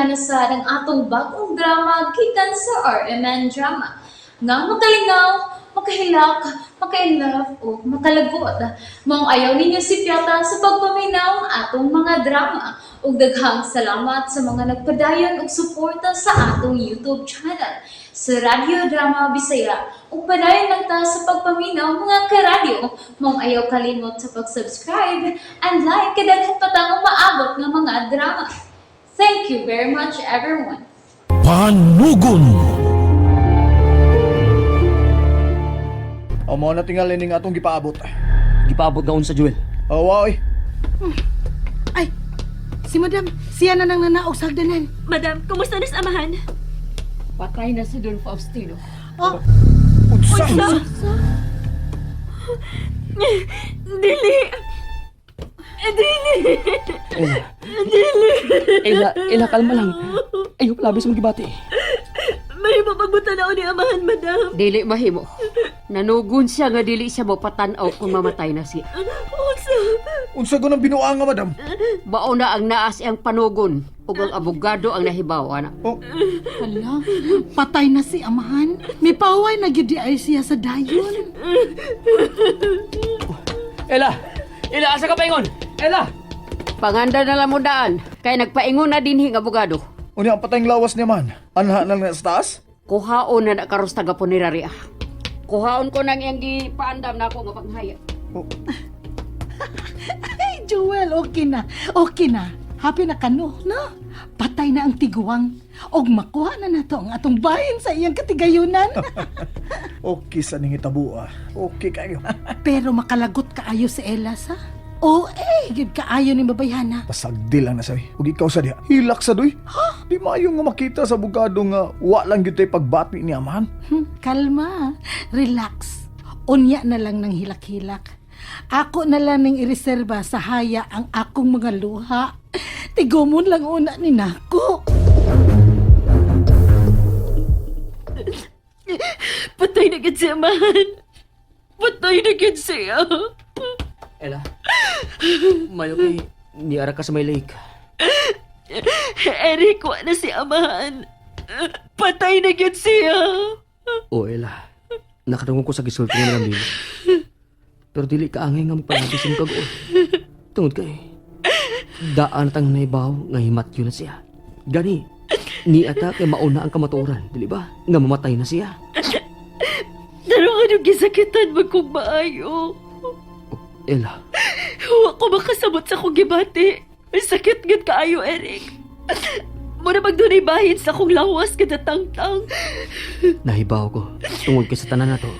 Tingayana sa ang atong bagong drama gikan sa RMN Drama. Nga makalingaw, makahilak, makainlove o makalagot. Maong ayaw ninyo si Piata sa pagpaminaw ang atong mga drama. Ug daghang salamat sa mga nagpadayon og suporta sa atong YouTube channel sa Radyo Drama Bisaya. Ug padayon lang ta sa pagpaminaw, mga karadyo. Maong ayaw kalimot sa pag-subscribe and like kay daghan pa tang umaabot nga mga drama. Thank you very much, everyone. Panugon. O mo na tingali ning atong gipaabot. Gipaabot nga unsa, Joel? Oh, wow eh. Ay, si Madam, siya na nang nanaog sa hagdanan. Madam, kumusta na sa amahan? Patay na si Don Faustino. Oh, Unsa? Dili! Dili! Ella. Ella, Ella, kalma lang. Ayaw palabis mong gibati. May mapagbutan ni amahan, madam. Dili mahimo. Nanugon siya nga dili siya mopatan-aw kung mamatay na siya. Unsa? Unsa ko nang binuang nga, madam? Mao na ang naas iyang panugon ug ang abogado ang nahibaw ana. Oh, hala, patay na si Amahan. May paway na gyud di ay siya sa dayon. Ella! Ella, asa ka paingon? Ella! Panganda na lang mo daan kay nagpaingon na dinhi ang abogado. Unya ang patayng lawas niya man. Anha na lang sa taas? Kuhaon na na karos taga punerarya. Kuhaon ko nang iyang gipaandam nako nga panghaya. Oh, Ay, Joel, okay na. Okay na. Happy na kano, no? Patay na ang tiguang. Og makuha na nato ang atong bahin sa iyang katigayunan. Okay sa ning hitabo ah. Okay kayo. Pero makalagot kaayo si Ella sa? O eh, gyud kaayo ni mabayhana. Pasagdi lang na sabi. Ug ikaw sa diha. Hilak sa doy. Di maayo nga makita sa abogado nga wa lang gyud tay pagbati ni amahan. Kalma, relax. Unya na lang ng hilak-hilak. Ako na lang ning ireserba sa haya ang akong mga luha. Tigomon lang una ni nako. Patay na gid si amahan. Patay na gid siya. Ella. Mayo kay niara ka sa may lake. Eric, wa na si amahan. Patay na gid siya. O Ella, nakadungog ko sa gisulti nga lang dili. Pero dili ka angay nga magpalabis ang kag-on. Tungod kay, daan tang naibaw nga himatyo na siya. Gani, ni ata kay mauna ang kamatuoran, dili ba? Nga mamatay na siya. Pero anong gisakitan man kong maayo? Ella, Wa ko makasabot sa akong gibati. Ang sakit gid kaayo, Eric. Mura magdunay bahin sa akong lawas kada tangtang. Nahibaw ko. Tungod kay sa tanan na to,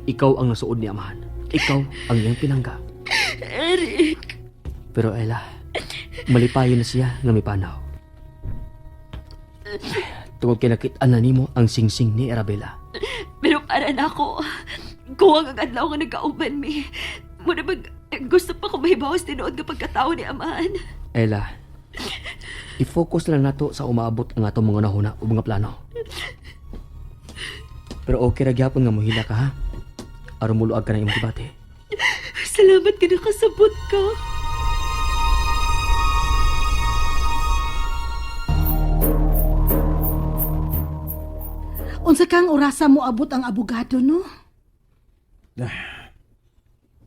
ikaw ang nasuod ni amahan. Ikaw ang iyang pinangga. Eric, Pero Ella, malipayon na siya nga may panaw. Tungod kay nakit-an na nimo ang singsing ni Arabella. Pero para na ako, kuwang ang adlaw nga nagkauban mi. Mura mag gusto pa ko mahibawas tinuod nga pagkatao ni amahan. Ella, i-focus na lang nato sa umaabot ang atong mga nahuna o mga plano. Pero okay ra gyapon nga mohila ka ha. Aron muluag ka ng imong gibati. Salamat ka nakasabot ka. Unsa kang orasa mo abot ang abogado, no?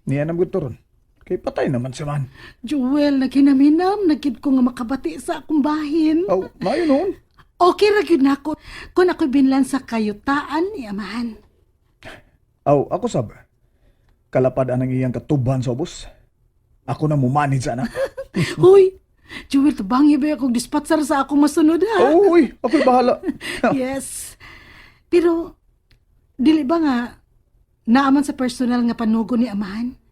Niya nam gud turon. Kay patay naman si man. Joel, naghinamhinam, nagkid ko nga makabati sa akong bahin. Aw, maayo noon. Okay ra gyud nako kung ako'y binlan sa kayutaan ni Amahan. Aw, ako sab. Kalapad anang iyang katuban sa ubos. Ako na mumanage ana. Hoy, Joel, tubangi ba akong dispatsar sa akong masunod ha? Oh, uy, ako'y bahala. Yes. Pero, dili ba nga, naaman sa personal nga panugo ni Amahan?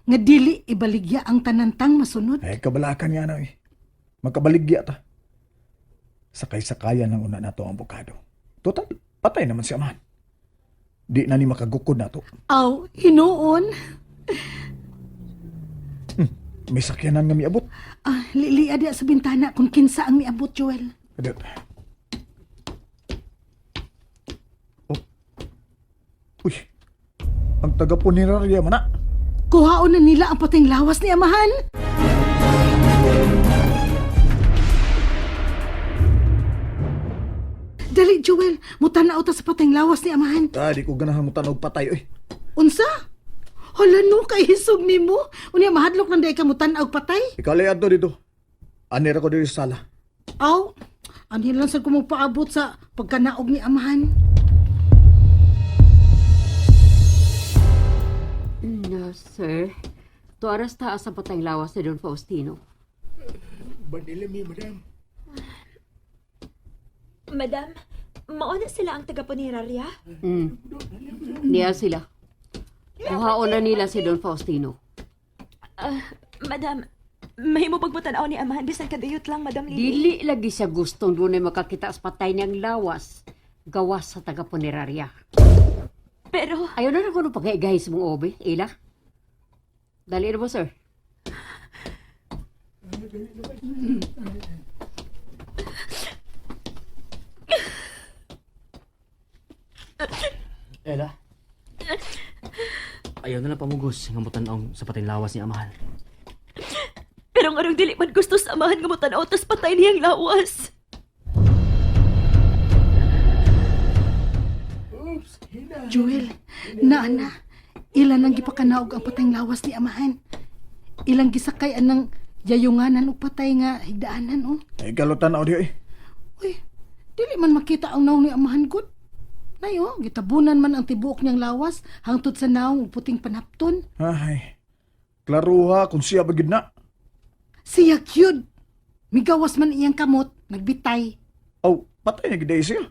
Nga dili ibaligya ang tanantang masunod? Eh, kabalakan nga na eh. Magkabaligya ta. Sakay-sakayan ang una nato ang abogado. Total, patay naman si amahan. Di na ni makagukod nato. Aw, hinuon. May sakyanan nga miabot. Ah, lilia diya sa bintana kung kinsa ang miabot, Joel. Kadiyot. Oh. Uy. Ang taga-punerarya man na. Kuhaon na nila ang pating lawas ni Amahan. Joel, mutanaw ta sa patayng lawas ni amahan. Ah, di ko ganahan mo tanog patay oy. Unsa? Hala no, kay hisog nimo. Unya mahadlok nang day ka mutan-aw patay. Ikaw lay adto dito. Anira ko diri sa sala. Aw, anhin lang sad ko magpaabot sa pagkanaog ni amahan. No, sir. Tuaras taas ang patayng lawas ni Don Faustino. Madam, mauna sila ang taga-punerarya? Niya sila. Kuhaon na nila si Don Faustino. Madam, mahimo pagputanaw ni Amahan bisan kadiyot lang, Madam Lily. Dili lagi siya gustong dunay makakita sa patay niyang lawas gawas sa taga-punerarya. Pero, Ayaw na lang ko nung pagkaigahi sa mong obe, Ila. Dali na mo, sir. Ella. Ayaw na lang pamugos nga mutanaw sa patay lawas ni amahan. pero ngarong dili man gusto sa Amahan nga mutanaw tas patay niyang lawas. Joel, naana, ilan ang gipakanaog ang patayng lawas ni amahan. Ilang gisakay anang yayunganan og patay nga higdaanan oh. Ikaw tanaw di oy. Uy, dili man makita ang naong ni amahan gud. Nay oh, gitabunan man ang tibuok niyang lawas hangtod sa naong ug puting panapton. Ay. Klaruha kung siya ba gid na. Siya cute. Migawas man iyang kamot, nagbitay. Aw, patay na gid ay siya.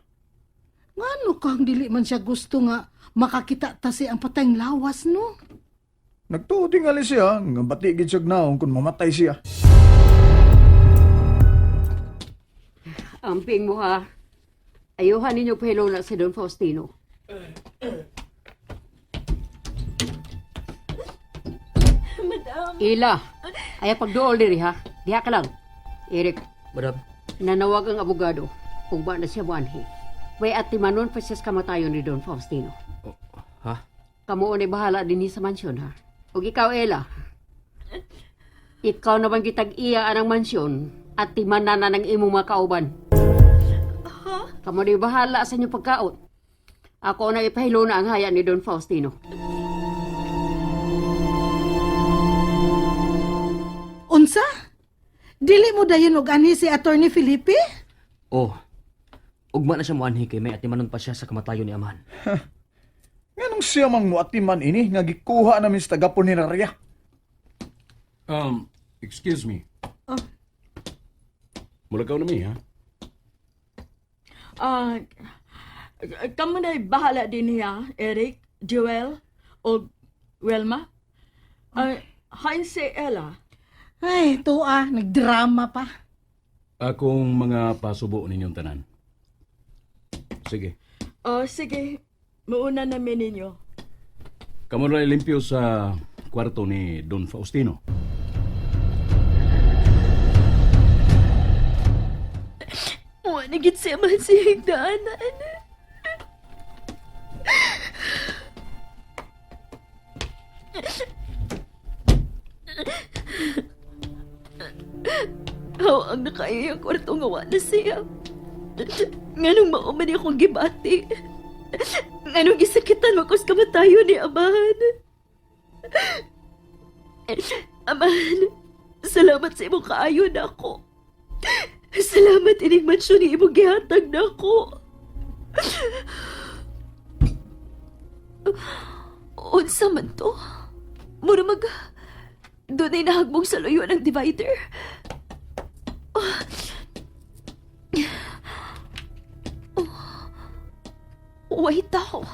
Ngano kang dili man siya gusto nga makakita ta siya ang patayng lawas no? Nagtuo tingali siya nga bati gid siya naong kung mamatay siya. Amping mo ha. Ayuhan ninyo pahilona si Don Faustino. Madam, Ila, ayaw pagduol diri ha. Diha ka lang. Eric, Madam, nanawag ang abogado. Ugba na siya buanhi. Way at timanon pa siya sa kamatayon ni Don Faustino. oh, ha? Kamu ni bahala dinhi sa mansyon ha. Ug ikaw Ella. Ikaw na bang gitag-iya anang mansyon at timanan na ng imong mga kauban. Kamu ni bahala sa inyong pagkaon. Ako na ipahilo na ang haya ni Don Faustino. Unsa? Dili mo dayon og anhi si Attorney Felipe? Oh. Ugma na siya moanhi kay may atimanon pa siya sa kamatayon ni amahan. Nganong siya mang muatiman ini nga gikuha namin sa taga punerarya. Excuse me. Oh. Mulakaw na mi, ha? Ah, kamo na'y bahala din niya, Eric, Joel, o Wilma. Ah, hain si Ella. Ay, tuwa, nagdrama pa. Akong mga pasubo ninyong tanan. Sige. Oh, sige, muuna namin ninyo. Kamo na limpyo sa kwarto ni Don Faustino. Wa na gid si Amahan sa higdaanan. Haw ang nakaya ang kwarto nga wa na siya. Nganong mao man akong gibati. Nganong gisakitan mo kus kamatayon ni Amahan. Amahan, salamat sa imong kaayo nako. Salamat ining mansyon ni imong gihatag nako. Unsa man to? Mura mag dunay nahagbong sa luyo ng divider. Oh. Oh. Wait tao.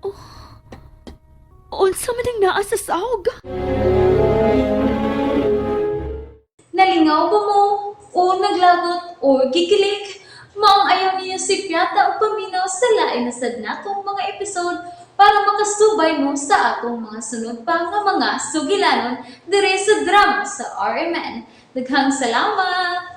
Oh. Unsa man ang naa sa sahog? Nalingaw ba mo? O naglagot o gikilig? Maong ayaw niyo si Piata o paminaw sa lain na sad natong mga episode para makasubay mo sa atong mga sunod pa nga mga sugilanon dire sa drama sa RMN. Daghang salamat!